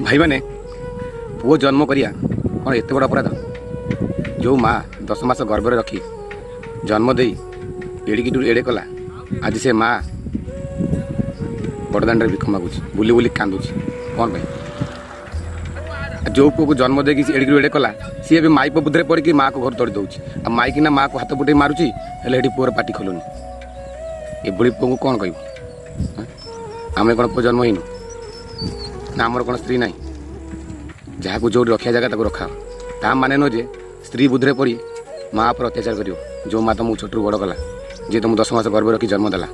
ଭାଇମାନେ, ପୁଅ ଜନ୍ମ କରିବା କ'ଣ ଏତେ ବଡ଼ ଅପରାଧ? ଯେଉଁ ମା 10 ମାସ ଗର୍ଭରେ ରଖି ଜନ୍ମ ଦେଇ ଏଡ଼ିକିଠୁ ଏଡ଼େ କଲା, ଆଜି ସେ ମା ବଡ଼ଦାଣ୍ଡରେ ଭିକ ମାଗୁଛି, ବୁଲି ବୁଲି କାନ୍ଦୁଛି। କ'ଣ ପାଇଁ? ଯେଉଁ ପୁଅକୁ ଜନ୍ମ ଦେଇକି ସେ ଏଡ଼ିକିରୁ ଏଡ଼େ କଲା, ସିଏ ଏବେ ମାଇପ ବୁଦ୍ଧିରେ ପଡ଼ିକି ମାଆକୁ ଘରୁ ତଡ଼ି ଦେଉଛି ଆଉ ମାଇକିନା ମାଆକୁ ହାତ ପଟେଇ ମାରୁଛି। ହେଲେ ଏଠି ପୁଅର ପାଟି ଖୋଲୁନି। ଏଭଳି ପୁଅକୁ କ'ଣ କହିବୁ? ହାଁ? ଆମେ କ'ଣ ପୁଅ ଜନ୍ମ ହେଇନୁ ନା ଆମର କ'ଣ ସ୍ତ୍ରୀ ନାହିଁ? ଯାହାକୁ ଯେଉଁଠି ରଖିବା ଜାଗା, ତାକୁ ରଖାଅ। ତା ମାନେ ନୁହଁ ଯେ ସ୍ତ୍ରୀ ବୁଦ୍ଧିରେ ପଡ଼ି ମା ଉପରେ ଅତ୍ୟାଚାର କରିବ, ଯେଉଁ ମା ତମକୁ ଛୋଟରୁ ବଡ଼ କଲା, ଯିଏ ତମକୁ 10 ମାସ ଗର୍ଭ ରଖି ଜନ୍ମ ଦେଲା।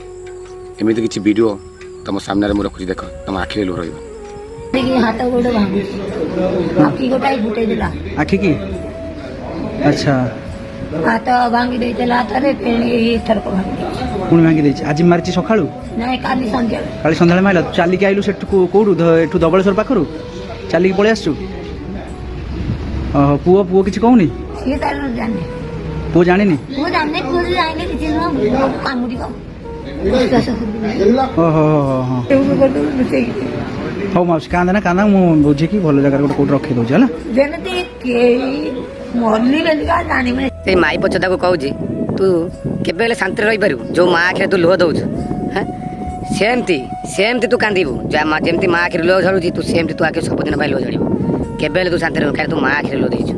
ଏମିତି କିଛି ଭିଡ଼ିଓ ତମ ସାମ୍ନାରେ ମୁଁ ରଖୁଛି, ଦେଖ, ତମ ଆଖିରେ ଲୁହ ରହିବ। ହାତ ଗୋଡ଼ ଭାଙ୍ଗୁଛି, ଆଖି ଗୋଟାଏ ଫୁଟେଇ ଦେଲା। ଆଖି କି? ଆଚ୍ଛା। ହାତ ଭାଙ୍ଗି ଦେଇଥିଲା ଥରେ, ଫେଣି ଏଥରକ ଭାଙ୍ଗି ଦେଇଛି। ପୁଣି ଭାଙ୍ଗି ଦେଇଛି। ଆଜି ମାରିଛି ସକାଳୁ? ନାଇଁ, କାଲି ସନ୍ଧ୍ୟାବେଳେ। କାଲି ସନ୍ଧ୍ୟାବେଳେ ମାରିଲା। ତୁ ଚାଲିକି ଆଇଲୁ ସେଠୁ? କୋଉଠୁ? ଏଠୁ ଧବଳେଶ୍ୱର ପାଖରୁ ଚାଲିକି ପଳେଇ ଆସିଛୁ? ଓହୋ, ପୁଅ କିଛି କହୁନି? ସିଏ ତାର ଜାଣେ। ପୁଅ ଜାଣିନି? ପୁଅ ଜାଣିନି। ପୁଅ ଜାଣିଲେ କିଛି ନୁହଁ, କାମୁଡ଼ିବ, ବିଶ୍ୱାସ କରିବିନି। ଓହୋ ହୋ ହଁ। କରିଦେବୁ ଲୁଚେଇକି। ହଉ ମାଉସୀ, କାନ୍ଦେ ନା, କାନ୍ଦା। ମୁଁ ବୁଝିକି ଭଲ ଜାଗାରେ ଗୋଟେ କୋଉଠି ରଖେଇ ଦଉଛି, ହେଲା? ଯେମିତି କେହି ମରିଲେନି ଜାଣିବେ। ସେଇ ମାଇପ ଚୋଦାକୁ କହୁଛି, ତୁ କେବେ ହେଲେ ଶାନ୍ତିରେ ରହିପାରିବୁ? ଯୋଉ ମା ଆଖିରେ ତୁ ଲୁହ ଦଉଛୁ, ହାଁ, ସେମିତି ସେମିତି ତୁ କାନ୍ଦିବୁ। ଯେମିତି ମା ଆଖିରେ ଲୁହ ଝରୁଛି, ତୁ ସେମିତି ତୁ ଆଖି ସବୁଦିନ ପାଇଁ ଲୁହ ଝରିବ। କେବେ ହେଲେ ତୁ ଶାନ୍ତିରେ ରହିବୁ? କାରଣ ତୁ ମା ଆଖିରେ ଲୁହ ଦେଇଛୁ।